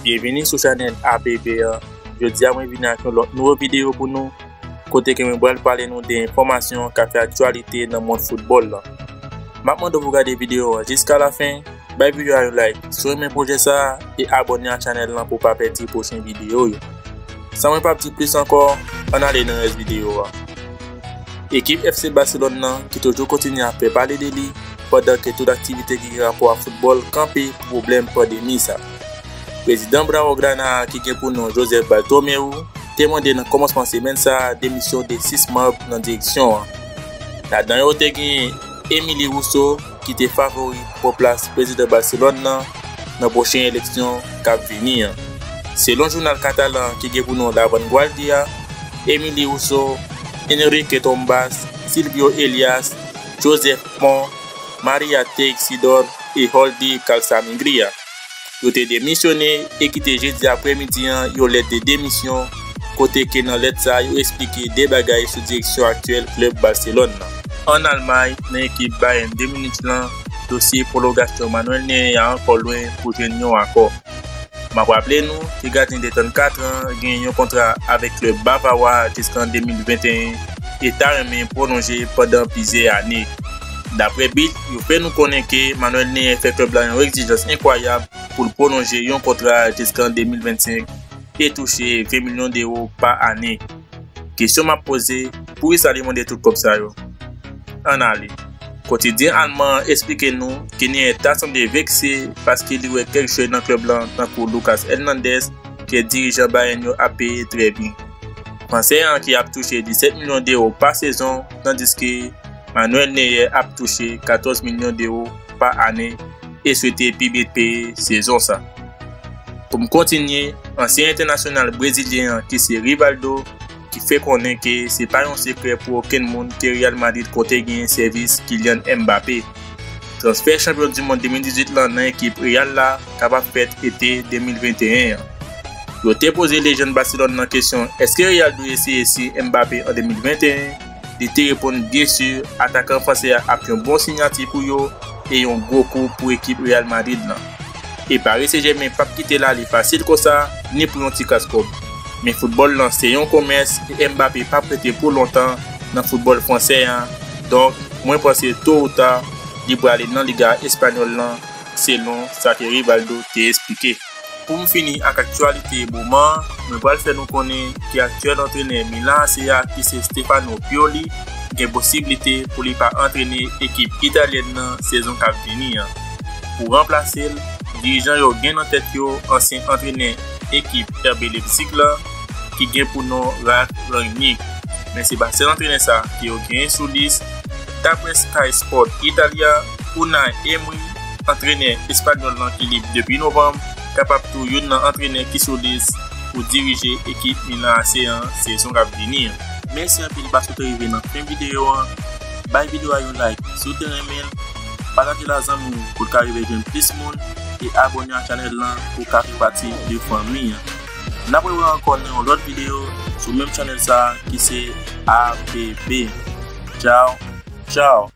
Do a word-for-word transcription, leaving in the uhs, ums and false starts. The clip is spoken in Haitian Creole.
Byenvini sou chanèl A P P an. Jodi a mwen vini ak yon lòt nouvo videyo pou nou, kote ke mwen pral pale nou de enfòmasyon k ap fè aktyalite nan mond foutbòl lan. M ap mande w pou gade videyo an jiska lafen, bay videyo a yon like si w renmen pwojè sa a, e abòne ak chanèl lan pou w pa pèdi pwochen videyo yo. San mwen p ap di plis ankò, ann ale nan rès videyo a. Ekip F C Barcelone nan ki toujou kontinye ap fè pale de li, pandan ke tout aktivite ki gen rapò ak foutbòl kanpe pou pwoblèm pandemi sa. Prezidan Blaugrana a ki gen pou non Joseph Bartomeu te mande nan kòmansman semèn sa a demisyon de sis manm nan direksyon an. Ladan yo te gen Émilie Rousseau, ki te favori pou pran plas prezidan Barcelone nan, nan pwochen eleksyon k ap vini an. Selon jounal katalan ki gen pou non La Vanguardia, Émilie Rousseau, Enrique Tombas, Silvio Elias, Joseph Pont, Maria Teixidor e Jordi Calsamiglia. Yo te demisyone e kite jedi aprèmidi an yon lèt de demisyon, kote ke nan lèt sa a yo esplike de bagay sou direksyon aktyèl klèb Barcelone nan. Ann Almay, nan ekip Bayern de Munich lan, dosye pwolongasyon Manuel Neuer a ankò lwen pou jwenn yon akò. M ap raple nou ke gadyen de trannkat an gen yon kontra avèk klèb bavawa a jiskan de mil venteyen e ta renmen pwolonje pandan plizyè ane. Daprè Bild, yo fè nou konnen ke Manuel Neuer fè klèb la yon egzijans enkwayab pou l pwolonje yon kontra jiskan de mil vennsenk e touche ven milyon dewo pa ane. Kesyon m ap poze, poukisa li mande tout kòb sa yo? Ann ale. Kotidyen alman an esplike nou ke Neuer ta sanble vekse paske li wè kèk jwè nan klèb lan tankou Lucas Hernandez ke dirijan Bayern yo ap peye trè byen. Fransè an ki ap touche disèt milyon dewo pa sezon, tandiske Manuel Neuer ap touche katòz milyon dewo pa ane e swete pi byen peye sezon sa. Pou m kontinye, ansyen entènasyonal brezilyen an ki se Rivaldo, ki fè konnen ke se pa yon sekrè pou okenn moun ke Real Madrid konte genyen sèvis Kylian Mbappé. Transfè chanpyon di mond de mil dizuit lan nan ekip Real la kapab fèt ete de mil venteyen an. Yo te poze lejann Barcelone nan kesyon èske Real dwe eseye si Mbappé an de mil venteyen, li te reponn byen si, atakan fransè a ap yon bon siyati pou yo e yon gwo kou pou ekip Real Madrid lan. E Paris Saint-Germain p ap kite l ale fasil konsa, ni pou yon ti kras kòb. Men foutbòl lan se yon komès e Mbappé p ap rete pou lontan nan foutbòl fransè an, donk mwen panse to ou ta li prale nan Liga Espanyòl lan, selon sa ke Rivaldo te esplike. Pou m fini ak aktyalite moman an, mwen pral fè nou konnen ke aktyèl antrenè Milan A C a ki se Stefano Pioli gen posiblite pou li pa antrene ekip italyèn nan sezon k ap vini an. Pou ranplase l, dirijan yo gen nan tèt yo ansyen antrenè ekip R B Leipzig la, ki gen pou non Ralf Rangnick. Men se pa sèl antrenè sa ke yo genyen sou lis. Daprè Sky Sport Italia, Unai Emery, antrenè espanyòl lan ki lib depi novanm, kapab tou youn nan antrenè ki sou lis pou dirije ekip Milan A C an sezon k ap vini an. Mèsi anpil paske w te rive nan fen videyo an. Bay videyo a yon like si w te renmen l, pataje l a zanmi w pou l ka rive jwenn plis moun, e abòne ak chanèl lan pou w ka fè pati de fanmi an. N ap rewè ankò nan yon lòt videyo sou menm chanèl sa a ki se A P P. Tchaw, tchaw.